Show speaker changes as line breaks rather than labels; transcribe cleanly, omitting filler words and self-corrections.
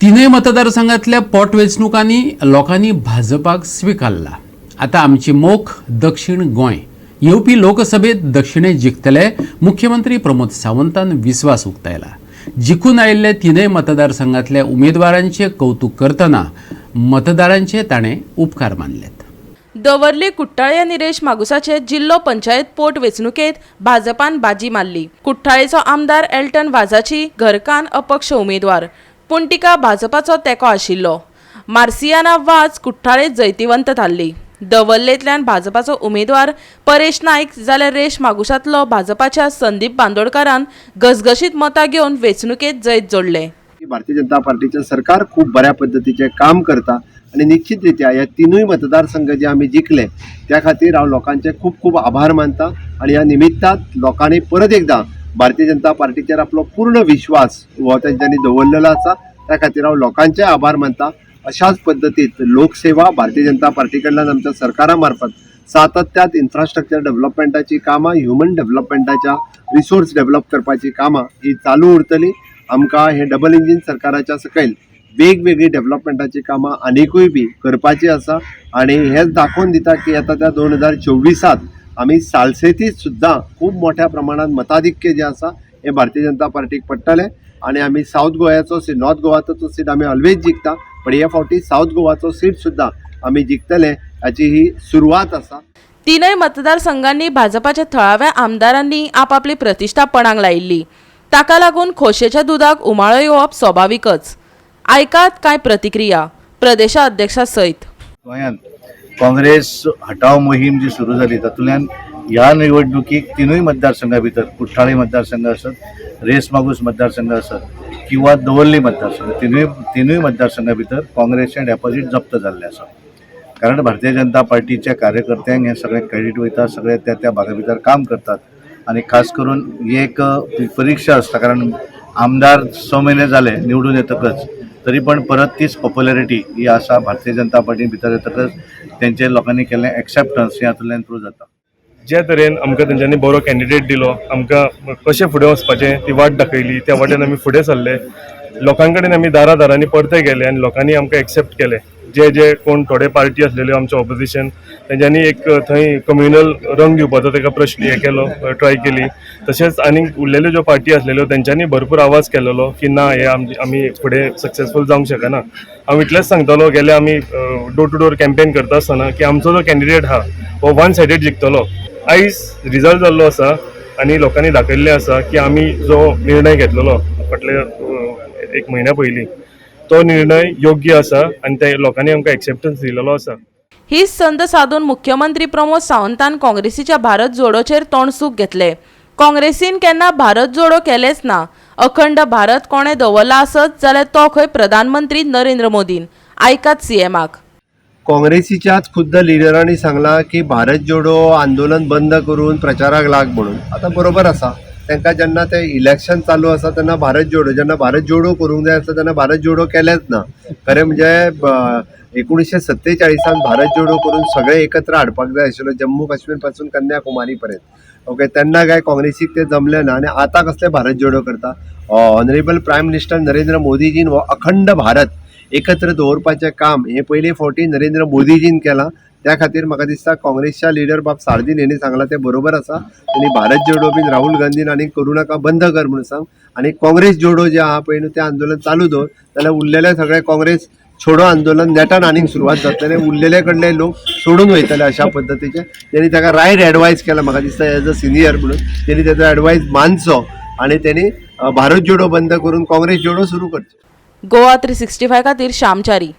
तिनूय मतदारसंघातल्या पोटवेंचणुकांनी लोकांनी भाजपाक स्विकारला. आतां आमची मोख दक्षिण गोंय. येवपी लोकसभेत दक्षिणेत जिखतले, मुख्यमंत्री प्रमोद सावंतान विस्वास उक्तायला. जिखून आयिल्ले तिनूय मतदारसंघातल्या उमेदवारांचे कौतुक करतना मतदारांचे ताणें उपकार मानलेत.
दवर्ली कुठ्ठाळे आनी रेश मागुसाचे जिल्लो पंचायत पोट वेंचणुकेंत भाजपान बाजी मारली. कुठ्ठाळेचो आमदार एल्टन वाजाची घरकान्न अपक्ष उमेदवार, पूण तिका भाजपाचो तेंको आशिल्लो. मार्सियाना वाज कुठ्ठाळेंत जैतिवंत थारली. दवर्लेंतल्यान भाजपाचो उमेदवार परेश नायक जाल्यार रेश मागुशांतलो भाजपाच्या संदीप बांदोडकारान घसघशीत मतां घेवन वेंचणुकेंत जैत जोडलें.
भारतीय जनता पार्टीचें सरकार खूब बऱ्या पद्दतीचें काम करता आनी निश्चित रित्या ह्या तिनूय मतदारसंघ जे आमी जिखले त्या खातीर हांव लोकांचे खूब खूब आभार मानता आनी ह्या निमित्तान लोकांनी परत एकदां भारतीय जनता पार्टीचेर आपलो पूर्ण विश्वास हो तेंच्यांनी दवरलेलो आसा. त्या खातीर हांव लोकांचे आभार मानता. अशाच पद्दतीत लोकसेवा भारतीय जनता पार्टी कडल्यान आमच्या सरकारा मार्फत सातत्यात इन्फ्रास्ट्रक्चर डेव्हलपमेंटाची कामां, ह्युमन डेव्हलपमेंटाच्या रिसोर्स डेव्हलप करपाची कामां ही चालू उरतली. आमकां हे डबल इंजीन सरकाराच्या सकयल वेगवेगळी डेव्हलपमेंटाची कामां आनिकूय बी करपाची आसा आनी हेच दाखोवन दिता की येता त्या 2024त आमी सालसेतीत सुद्दां खूब मोठ्या प्रमाणात मताधिक्य जें आसा हें भारतीय जनता पार्टीक पडटलें. आनी आमी सावथ गोव्याचो सीट, नॉर्थ गोवाचो तो सीट आमी ऑलवेज जिखता, पण हे फावटी सावथ गोवाचो सीट सुद्दां आमी जिखतले हाची ही सुरवात आसा.
तीनय मतदारसंघांनी भाजपाच्या थळाव्या आमदारांनी आपापली प्रतिश्ठा पणाक लायिल्ली. ताका लागून खोशेच्या दुदाक उमाळो येवप स्वाभाविकच. आयकात कांय प्रतिक्रिया प्रदेशा अध्यक्षा सयत.
गोंयांत काँग्रेस हटाव मोहीम जी सुरू जाली, तातूंतल्यान ह्या निवडणुकीक तिनूय मतदारसंघा भितर, कुठ्ठाळी मतदारसंघ आसत, रेस मागूस मतदारसंघ आसत किंवा दवर्ली मतदारसंघ, तिनूय तिनूय मतदारसंघा भितर काँग्रेसचें डेपॉझीट जप्त जाल्लें आसा. कारण भारतीय जनता पार्टीच्या कार्यकर्त्यांक हें सगळें क्रेडीट वयता. सगळे त्या त्या भागा भितर काम करतात आनी खास करून ही एक परिक्षा आसता, कारण आमदार 6 म्हयने जाले निवडून येतकच, तरी पण परत तीच पॉप्युलरिटी ही आसा. भारतीय जनता पार्टी भितर येतकच तेंचे लोकांनी केल्लें एक्सेप्टन्स हें हातूंतल्यान प्रूव जाता.
जे तरेन आमकां तेंच्यांनी बरो कॅन्डिडेट दिलो, आमकां कशें फुडें वचपाचें ती वाट दाखयली, त्या वाटेन आमी फुडें सरले. लोकां कडेन आमी दारा दारांनी परते गेले आनी लोकांनी आमकां एक्सेप्ट केले. जे जे कोण थोडे पार्टी आसलेल्यो आमचे ऑपोजिशन, तेंच्यांनी एक थंय कम्युनल रंग दिवपाचो ताका प्रश्न हे केलो, ट्राय केली. तशेंच आनीक उरलेल्यो ज्यो पार्टी आसलेल्यो तेंच्यांनी भरपूर आवाज केलेलो की ना, हे आमी फुडें सक्सेसफूल जावंक शकना. हांव इतलेंच सांगतलो, गेले आमी डोर टू डोर कॅम्पेन करता आसतना की आमचो जो कॅन्डिडेट आहा हो वन सायडेड जिखतलो. आयज रिजल्ट जाल्लो आसा आनी लोकांनी दाखयल्लें आसा की आमी जो निर्णय घेतलेलो फाटले एक म्हयन्या पयलीं, तो निर्णय योग्य आसा आनी ते लोकांनी आमकां एक्सेप्टन्स दिलेलो आसा.
हीच संद साधून मुख्यमंत्री प्रमोद सावंतान काँग्रेसीच्या भारत जोडोचेर तोंडसूख घेतले. काँग्रेसीन केन्ना भारत जोडो केलेच ना. अखंड भारत कोणें दवरला आसत जाल्यार तो खंय प्रधानमंत्री नरेंद्र मोदीन. आयकात सीएमाक.
काँग्रेसीच्याच खुद्द लिडरांनी सांगलां की भारत जोडो आंदोलन बंद करून प्रचाराक लाग म्हणून. आतां बरोबर आसा, तांकां जेन्ना ते इलेक्शन चालू आसा तेन्ना भारत जोडो, जेन्ना भारत जोडो करूंक जाय आसता तेन्ना भारत जोडो केलेंच ना. खरें म्हणजे 1947न भारत जोडो करून सगळे एकत्र हाडपाक जाय आशिल्लो, जम्मू काश्मीर पासून कन्याकुमारी पर्यंत, ओके. तेन्ना काय काँग्रेसीक ते जमलें ना आनी आतां कसले भारत जोडो करता? ऑनरेबल प्रायम मिनिस्टर नरेंद्र मोदीजीन हो अखंड भारत एकत्र दवरपाचें काम हें पयले फावटी नरेंद्र मोदीजीन केलां. त्या खातीर म्हाका दिसता काँग्रेसच्या लिडर बाब सार्दीन हेणी सांगलां तें बरोबर आसा. आनी भारत जोडो बीन राहुल गांधीन आनी करूं नाका, बंद कर म्हणून सांग आनी काँग्रेस जोडो जे आहा पळय न्हू, तें आंदोलन चालू दवर, जाल्यार उरलेले सगळे काँग्रेस छोडो आंदोलन नेटान आनीक सुरवात जातले, उरलेले कडले लोक सोडून वयतले. अशा पद्दतीचे तेणी ताका रायट एडवायस केला. म्हाका दिसता एज अ सिनियर म्हणून तेणी तेजो एडवायस मानचो आनी तेणी भारत जोडो बंद करून काँग्रेस जोडो सुरू करचो.
गोवा 365 खातीर श्यामचारी.